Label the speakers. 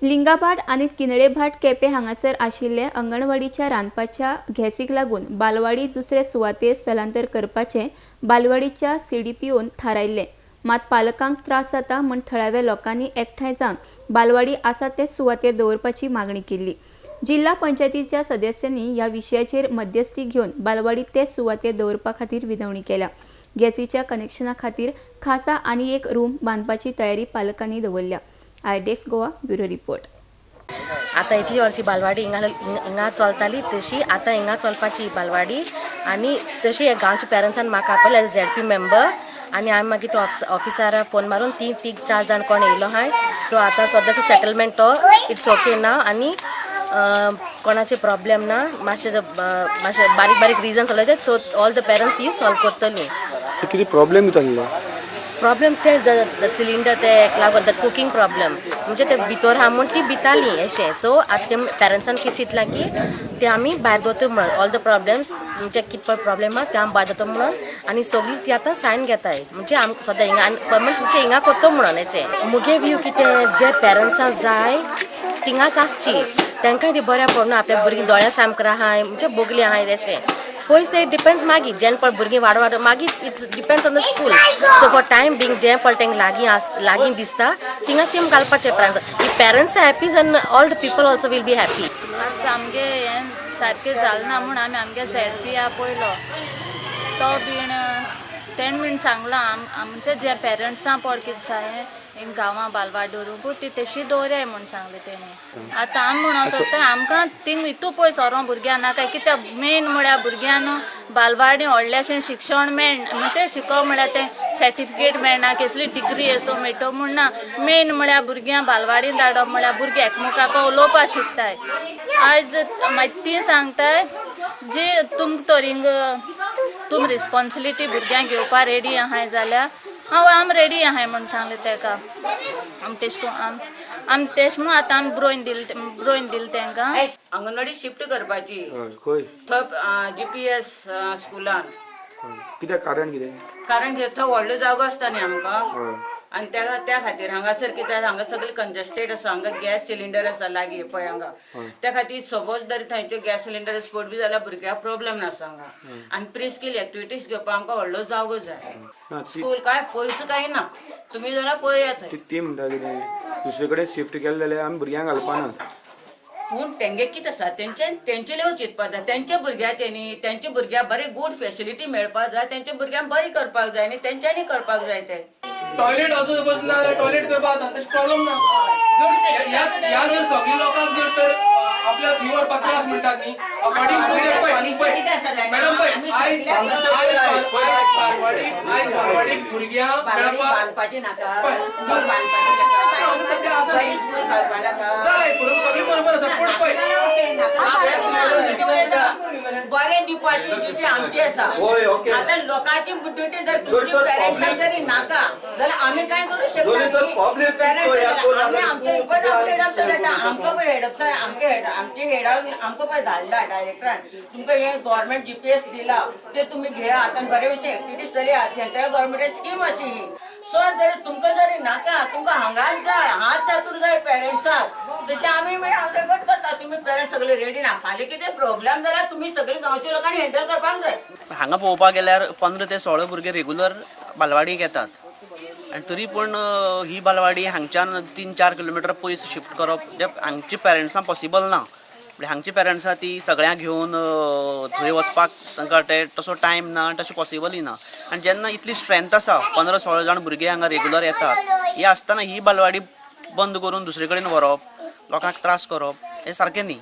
Speaker 1: लिंगाभाट आनी किनळेभाट केपें हांगासर आशिल्ले अंगणवाडीच्या रांदपाच्या गॅसीक लागून बालवाडी दुसरे सुवातेर स्थलांतर करपाचें बालवाडीच्या सीडीपीओन थारायल्लें. मात पालकांक त्रास जाता म्हूण थळाव्या लोकांनी एकठांय जावन बालवाडी आसा ते सुवातेर दवरपाची मागणी केल्ली. जिल्हा पंचायतीच्या सदस्यांनी ह्या विशयाचेर मध्यस्थी घेवन बालवाडी ते सुवातेर दवरपा खातीर विनवणी केल्या. गॅसीच्या कनेक्शना खातीर खासा आनी एक रूम बांदपाची तयारी पालकांनी दवरल्या. Iodex Goa bureau report.
Speaker 2: आतां इतली वर्सी बालवाडी हिंगा हिंगा चलताली तशी आतां हिंगा चलपाची बालवाडी आनी तशी गांवच्या पेरंट्सान म्हाका आपयलें एज झेडपी मेंबर आनी हांवें मागीर तो ऑफिसराक फोन मारून तीन तीग चार जाण कोण येयलो आहाय. सो आतां सद्याचो सेटलमेंट तो it's okay ना आनी कोणाचे प्रॉब्लेम ना. मातशे मातशे बारीक बारीक रिजन्स आसले, सो ऑल the parents ती सॉल्व करतली.
Speaker 3: कितें प्रॉब्लेम जाल्लो?
Speaker 2: प्रॉब्लेम ते सिलिंडर ते लागून the cooking problem, म्हणजे ते भितर आहा म्हूण ती भिताली अशें. सो आतां ते पेरंट्सान कितें चिंतलां की ते आमी भायर दवरता म्हणून ऑल the problems, म्हणजे कितें पळय प्रॉब्लेम आहा ते आमी भायर दवरता म्हणून आनी सगळीं ती आतां सायन घेताय, म्हणजे आम सद्या हिंगा आनी परमनंट म्हणजे हिंगा करता म्हणून अशें. मुगे व्यू कितें जे पेरंट्सां जाय थिंगाच आसची, तांकां ती बऱ्या पडना आपल्या भुरगीं दोळ्या सामकार आहाय म्हणजे बोगली आहाय अशें. पयशे डिपेंड्स मागीर जेन्ना पळय भुरगीं वाड वाड मागीर it's depends on the school. So for time being जें पळय तांकां लागीं आस लागीं दिसता थिंगा तेम घालपाचें parents. If parents happy then all the people also will be happy.
Speaker 4: आतां आमगे हें सारकें जालें ना म्हूण आमी आमगे झेडपी आपयलो, तो बीन तेणें बीन सांगलां आमचे जे पेरंट्सां पळय कितें जाय गांवां बालवाड दवरूंक ती तशी दवरया म्हूण सांगलें तेणें. आतां आमी म्हणूंक सोदता आमकां थिंग हितू पयस व्हरों भुरग्यांक नाका, कित्याक मेन म्हळ्यार भुरग्यांक बालवाडी व्हडलेशें शिक्षण मेळना, म्हणजे शिकोवप म्हळ्यार तें सर्टिफिकेट मेळना, कसली डिग्री असो मेळटो म्हूण ना. मेन म्हळ्यार भुरग्यांक बालवाडीन धाडप म्हळ्यार भुरगे एकमेकाक उलोवपाक शिकताय. आयज मागीर ती सांगताय जी तुमकां तरींग तुम रिस्पोन्सिबिलिटी भुरग्यांक घेवपाक रेडी आहाय जाल्यार हांव आम रेडी आहाय म्हूण सांगलें तेका. आम तेश करून आम तेश म्हूण आतां आमी बरोवन दिलें तेंकां.
Speaker 5: अंगणवाडी शिफ्ट करपाची थंय जीपीएस स्कुलान.
Speaker 3: कित्याक कारण कितें?
Speaker 5: कारण कितें थंय व्हडलो जागो आसता न्ही आमकां आनी त्या खातीर हांगासर कितें हांगा सगळें कंजस्टेड आसा, हांगा गॅस सिलिंडर आसा लागीं पळय हांगा, त्या खातीर सपोज जर थंयचे गॅस सिलिंडर स्फोट बी जाल्यार भुरग्यांक प्रॉब्लेम नासा हांगा. आनी प्री स्किल एक्टिविटीज घेवपाक आमकां व्हडलो जागो जाय. स्कूल काय पयस काय ना, तुमी जरा पळयात.
Speaker 3: ती म्हणटा कितें दुसरे कडेन शिफ्ट केलें जाल्यार आमी भुरग्यांक घालपाना.
Speaker 5: पूण तेंगे कितें आसा तेंचे लेगीत चिंतपाक जाय, तेंच्या भुरग्याचें न्ही, तेंच्या भुरग्यांक बरी गूड फेसिलिटी मेळपाक जाय, तेंच्या भुरग्यांक बरी करपाक जाय न्ही, तेंच्यांनी करपाक जाय ते.
Speaker 6: टॉयलेट ऑल्सो सपोज ना जाल्यार टॉयलेट करपाक जाता, तशें प्रॉब्लम ना. जर ह्या जर सगळ्या लोकांक जर तर आपल्या थंय व्हरपाक त्रास म्हणटात न्ही, अकॉर्डिंग टू ते मॅडम पळय आयज आयज बालवाडीक भुरग्यांक मेळपाक जाय, सगळीं बरोबर आसा पूण पळय
Speaker 5: बरें दिवपाची ड्युटी आमची आसा. आतां लोकांची ड्युटी जर तुमची पेरंट्सांक जरी नाका जाल्यार आमी कांय करूं शकना. पेरंट्स आमी आमचे रिपोर्ट आमचे हेडअपसर धाडटा, आमकां पळय हेडअपसर आमचे हेड आमचे हेडा आमकां पळय धाडला डायरेक्टरान, तुमकां हें गव्हर्मेंट जीपीएस दिला ते तुमी घेयात आनी बरे भशेन एक्टिविटीज चलयात, सेंट्रल गव्हर्मेंटाची स्कीम आशिल्ली. सो जरी तुमकां जरी नाका तुमकां हांगाच जाय हात जातूर जाय पेरंट्साक, तशें आमी मागीर हांव रेकॉर्ड करता तुमी पेरंट्स सगळे रेडी ना. फाल्यां कितें प्रॉब्लेम जाल्यार तुमी सगळे गांवच्या लोकांनी हँडल करपाक जाय.
Speaker 7: हांगा पळोवपाक गेल्यार 15 ते 16 भुरगे रेगुलर बालवाडीक येतात आनी तरी पूण ही बालवाडी हांगच्यान 3-4 किलोमिटर पयस शिफ्ट करप जे हांगच्या पेरंट्सांक पॉसिबल ना. म्हणजे हांगची पेरंट्सां ती सगळ्यांक घेवन थंय वचपाक तांकां ते तसो टायम ना आनी तशें पॉसिबलय ना. आनी जेन्ना इतली स्ट्रेंथ आसा 15-16 जाण भुरगे हांगा रेगुलर येतात, हे आसतना ही बालवाडी बंद करून दुसरे कडेन व्हरप, लोकांक त्रास करप हें सारकें न्ही.